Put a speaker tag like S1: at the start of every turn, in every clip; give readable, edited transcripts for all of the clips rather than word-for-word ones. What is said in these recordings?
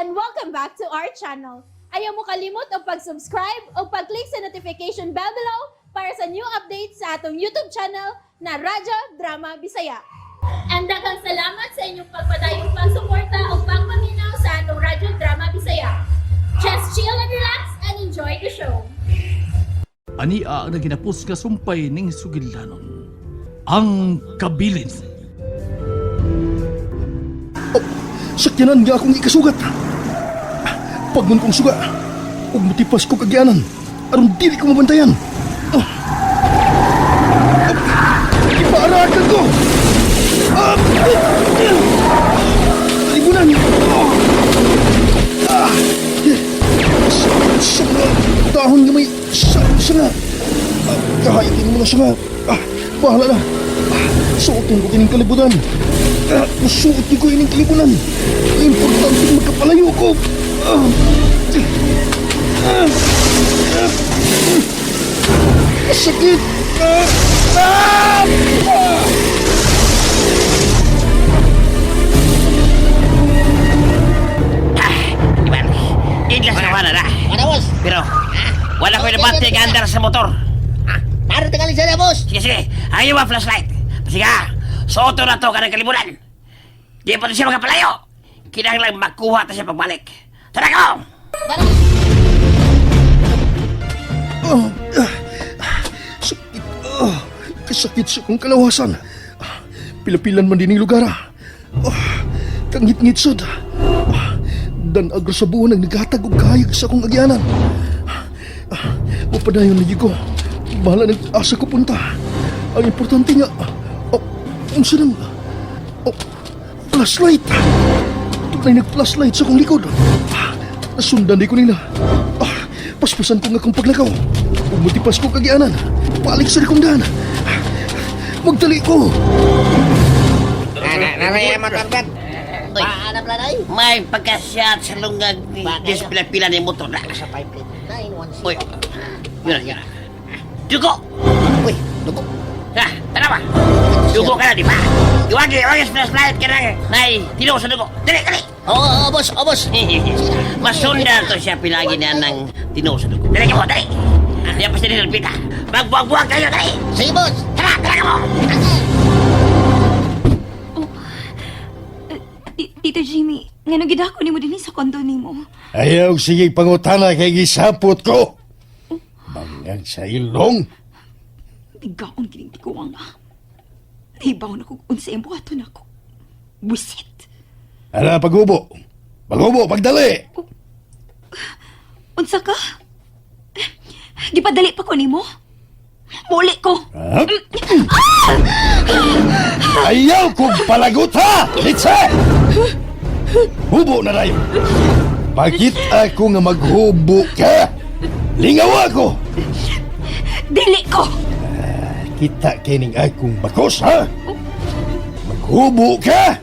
S1: And welcome back to our channel. Ayaw mo kalimot og pag-subscribe o pag-click sa notification bell below para sa new updates sa atong YouTube channel na Radyo Drama Bisaya. And daghang salamat sa inyong pagpadayong pagsuporta o pagpaminaw sa atong Radyo Drama Bisaya. Just chill and relax and enjoy the show.
S2: Ania ang naginapos nga sumpay ning sugilanon. Ang kabilin.
S3: Sakyanan nga akong ikasugat. Pagmun kong suga, ug mutipas ko kagyanan, aron dili ko mabantayan. Ah. Ah. Ipaarakan ko! Ah. Kalibunan! Ah. Sa mga dahon nga may sa nga. Ah, kahayakin mo na siya nga. Ah, bahala na. Ah, suotin ko kining kalibutan. Ah, suot ko ining kalibutan. Importante magkapalayo ko. Ah. Ah. Ah. Sakit! Ah. Ah. Ah.
S4: Iban, idlas na wala na.
S5: Ano, boss?
S4: Pero, wala ko yung battery nga andar sa motor.
S5: Ah, Naroon tingali sila, boss.
S4: Sige, sige. Ang iyong flashlight. Sige, suoto na to ka ng kalibunan. Di pa to siya magkapalayo. Kinahanglan makuha ta siya pagbalik. Tara ka!
S3: Ah, ah, sakit. Ah, kasakit sa akong kalawasan. Ah, pilapilan man din ang lugar. Ah, ah, kangit-ngit sod. Ah, danag ra sa buwan ang naghatag og kahayag sa akong agyanan. Ah, mapadayon na ko. Bahala nag asa ko punta. Ang importante nga, oh, unsa nang, oh, flashlight. Tunay nag-flashlight sa akong likod. Ah, nasundan di ko nila. Ah, paspasan ko nga akong paglakaw. Umutipas ko kagianan. Balik sa likong daan. Ah, magdali ko.
S5: Naray ang motor, Brad. Paanap lang ay.
S4: May pagkasyat sa lungag ni
S5: Bagay.
S4: Diyos pila-pila ni motor na.
S5: Sa 5.916.
S4: Uy, yun na, yun na. Dugo!
S5: Uy, dugo.
S4: Ha, tara ba? Dugo ka na, di ba? Iwagi, iwagi sa flashlight ka na. Nay, tino sa dugo. Dali, dali!
S5: Oo, oo, boss, oo, boss.
S4: Masundan to siya pinagi niya ng tino sa dugo. Dali ka mo, dali! Diyan pa siya nilpita. Magbuwag-buwag kayo, dali!
S5: Sige, boss.
S4: Tara, tara ka mo!
S6: Tito Jimmy, ngano gid ako nimo dinhi sa kondo nimo?
S7: Ayaw sige pangutana kay gisapot ko. Bangag sa ilong.
S6: Bigaon kining tiguang nga. Nahibaw na kung unsa ang buhaton ako. Busit.
S7: Ala pagubo. Pagubo pagdali.
S6: Unsa ka? Gipadali pa ko nimo? Muli ko.
S7: Ha? Ayaw kong palagot ha! Litsa! Hubo na dayon. Bakit ako nga maghubo ka? Lingaw ako!
S6: Dili ko.
S7: Kita kining akong bakos ha? Maghubo ka?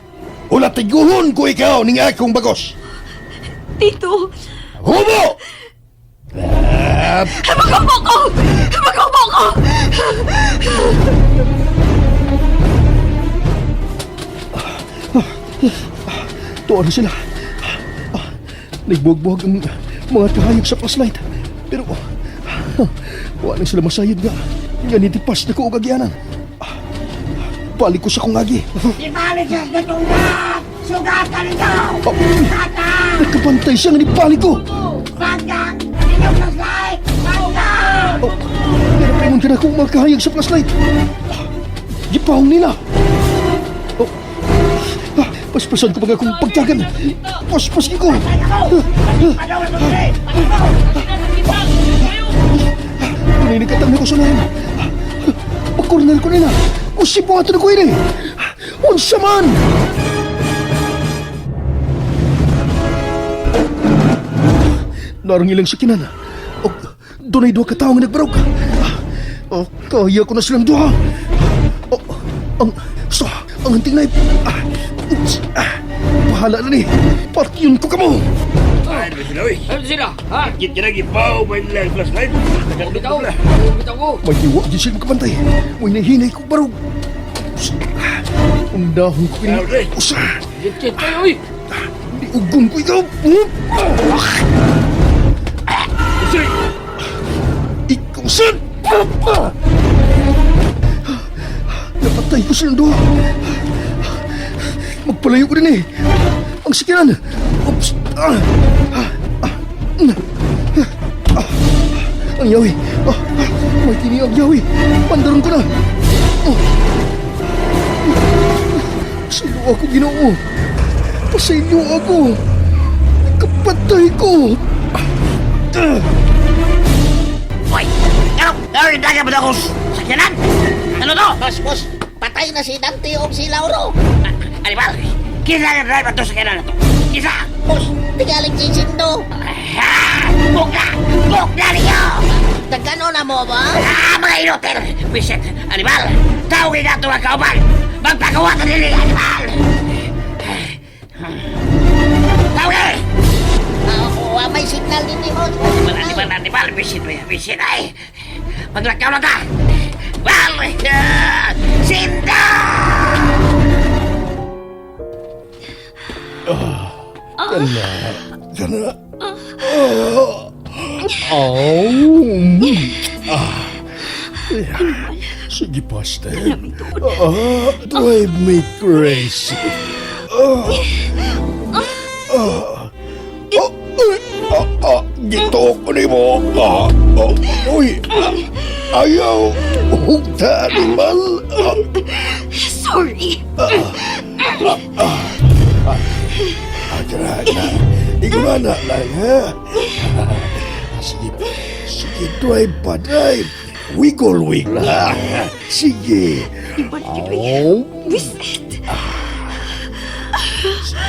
S7: O latiguhon ko ikaw ning akong bakos?
S6: Tito,
S7: Hubo! Ah,
S6: maghubo ko. Maghubo ko.
S3: Tuwa na sila. Ah, nagbuwag-buwag ang mga kahayag sa flashlight. Pero wala na sila masayod nga. Nga nitipas na ko og agyanan. Ah, balik ko sa kong agi.
S4: Ibalik siya sa tunga! Sugatan ninyo!
S3: Oh, nagkabantay siya nga nibalik ko.
S4: Banggang! Inyong flashlight! Banggang!
S3: Oh, pero paingon ka na akong mga kahayag sa flashlight. Ah, gipahong nila. Oh, ah, paspasan ko pag akong pagtagan. Paspas ko. Tunay nagkatang na ko sa lain. Pagkornel ko nila. Usibuhato na ko ini. Unsa man! Narang ilang sakinan. O, dunay duha ka tawo nga nagbarog. O, kaya ko na silang duha. O, ang, so, ang hunting knife. Ah, oops, ah, bahala na ni. Patyon ko kamo. May diwa di sila makabantay. May nahinay ko barog. Undahon ko kini. Usa. Hindi Iugong ko ikaw! Ikaw sad! Napatay ko silang duha. Magpalayo ko din eh. Ang sikiran. Oops! Ah! Ah! Ah! Ah! Ang yawi. Ah! May kini ang yawi. Pandaron ko na. Oh. Pasaylo ako, Ginoo. Pasaylo ako. Kapatay ko. Ah!
S4: Hoy! Ano? Ay, daga ba ako sakyanan? Ano to?
S5: Boss, boss, patay na si Dante o si Lauro.
S4: Ah, Animal! Kinsa nga driver to sakyanan na to? Kinsa?
S5: Boss, tigaling si Sindo.
S4: Ah! Bukla! Bukla ninyo!
S5: Nagkano na mo ba?
S4: Ah, mga inutil! Visit! Animal! Tawagin na ito ang kauban! Magpagawa ka nila, animal! Tawagin!
S5: Ah, may signal din ni boss.
S4: Animal, animal, animal! Visit, visit ay! Maglakaw na ta! Well, Sinda!
S7: Kana, kana. Oh. Oh. Ah. Sige pa, Steph.
S6: Lamig tuod.
S7: Ah, drive me crazy. Ah. Ah. Oh, uy. Ah, ah, gituok ko nimo. Ah, oh, uy. Ah, ayaw. Hugta, animal. Ah,
S6: Sorry.
S7: ah, kana, kana. Ikaw na na lang, ha? Ah, sige, sige, drive pa, drive. Wiggle, wiggle. Ah, sige.
S6: Ibalik yun.
S7: Oh,
S6: Visit.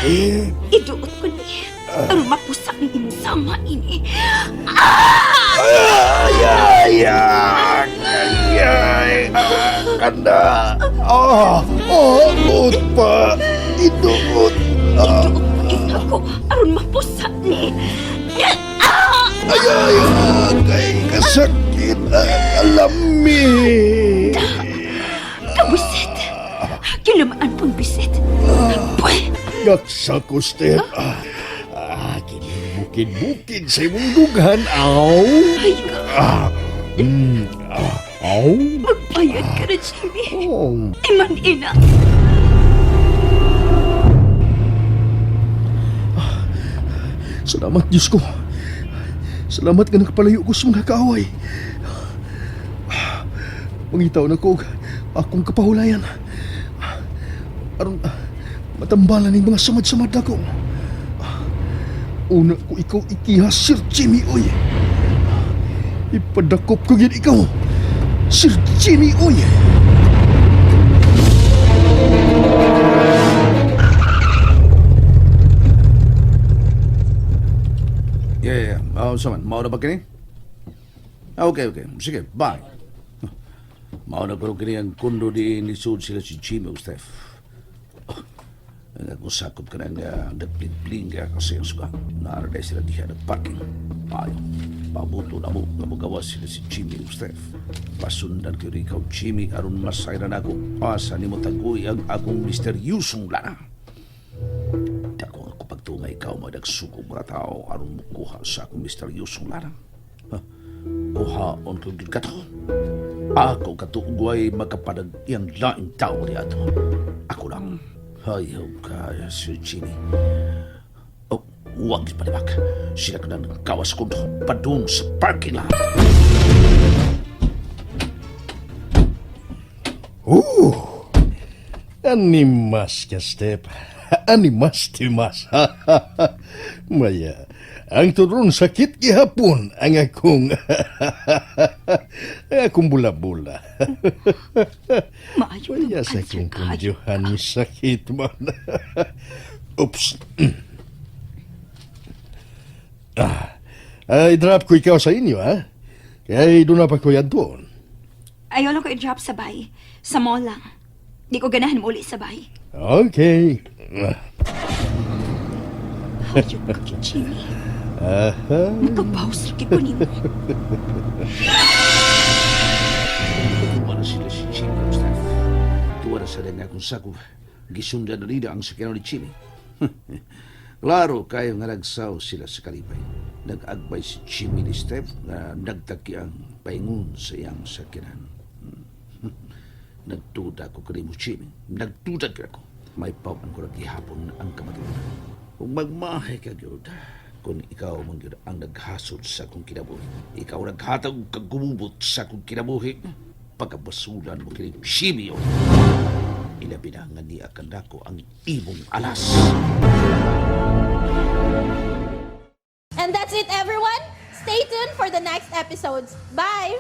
S7: eh.
S6: Iduot ko ni. Aron mapusa ng imong sama ini.
S7: Ay, ay, ay, ay, ay, ah, kanda. Ah, ah, duot pa. Iduot. Ah,
S6: Iduot pa gid ako aron mapusa ni.
S7: ay, ay, ah, kay kasakit. Ah, alami.
S6: Kabusit. Kilamaan pong bisit. Pweh!
S7: Gaksa ko, Steph. Ah, ah, bukid-bukid sa imong dughan. Aw.
S6: Ay, ka.
S7: Ah, ah, aw.
S6: Magbayad ka na, Jimmy.
S7: Oh.
S6: Iman ina.
S3: Salamat, Diyos ko. Salamat nga nakapalayo ko sa mga kaaway. Mangitaw na ko og akong kapahulayan. Aron matambalan ning mga samad-samad nako. Una ko ikaw ikiha, Sir Jimmy, oy. Ipadakop ko gid ikaw, Sir Jimmy, oy.
S8: Yeah, yeah, yeah. Oh, sa man, mao na ba kini? Ah, okay, okay. Sige, bye. Mao na pero kini ang kondo di nisud sila si Jimmy o Steph. Oh, ang ako sakop ka ng nagpling-pling ka kasi ang suga. Naaraday sila diha nagparking. Ayo, pabuto na mo nga magawa sila si Jimmy o Steph. Pasundan ko rin ikaw, Jimmy, aron masayran ako. Asa ni mo tagoy ang akong misteryusong lana. Dako ako pagtungay ikaw madagsugong mga tao aron mukuha sa akong misteryosong larang. Ha? Kuhaon ko gid kato. Ako katuugway makapadag iyang laing tao ni ato. Ako lang. Ayaw ka, Sir Jimmy. Oh, huwag palibak. Sila ka na nagkawas ko padung sa parking lot.
S7: Oh, animas ka, Step. Animas timas. Maya, ang turon sakit gihapon ang akong ang akong bula-bula.
S6: Maayo
S7: Maya
S6: na
S7: sa
S6: answer
S7: akong
S6: ka.
S7: kondyohan sakit man. Oops. Ah, ay, drop ko ikaw sa inyo, ha? Kaya doon na pa ko yan doon.
S6: Ayaw lang ko i-drop sa bay. Sa mall lang. Di ko ganahan mo uli sa bay.
S7: Okay.
S6: Hayop ka kay Jimmy. Nakabawas lagi ko nimo.
S8: Tuwa na sila si Jimmy o Steph. Tuwa na sa nga akong sakop. Gisundan na nila ang sakyanan ni Jimmy. Klaro kayo nga nagsaw sila sa kalipay. Nag-agbay si Jimmy ni Steph nga nagtaki ang paingon sa iyang sakyanan. Nagduda ko kanimo, Jimmy. Nagduda gyud ako. May pawang ko gihapon ang kamatuoran. Kung magmahay ka gyud, kung ikaw man gyud ang naghasod sa akong kinabuhi, ikaw naghatag og kagumubot sa akong kinabuhi, pagkabasulan mo kini Jimmy, oy. Ilabi na nga niya kanako ang imong alas.
S1: And that's it, everyone. Stay tuned for the next episodes. Bye!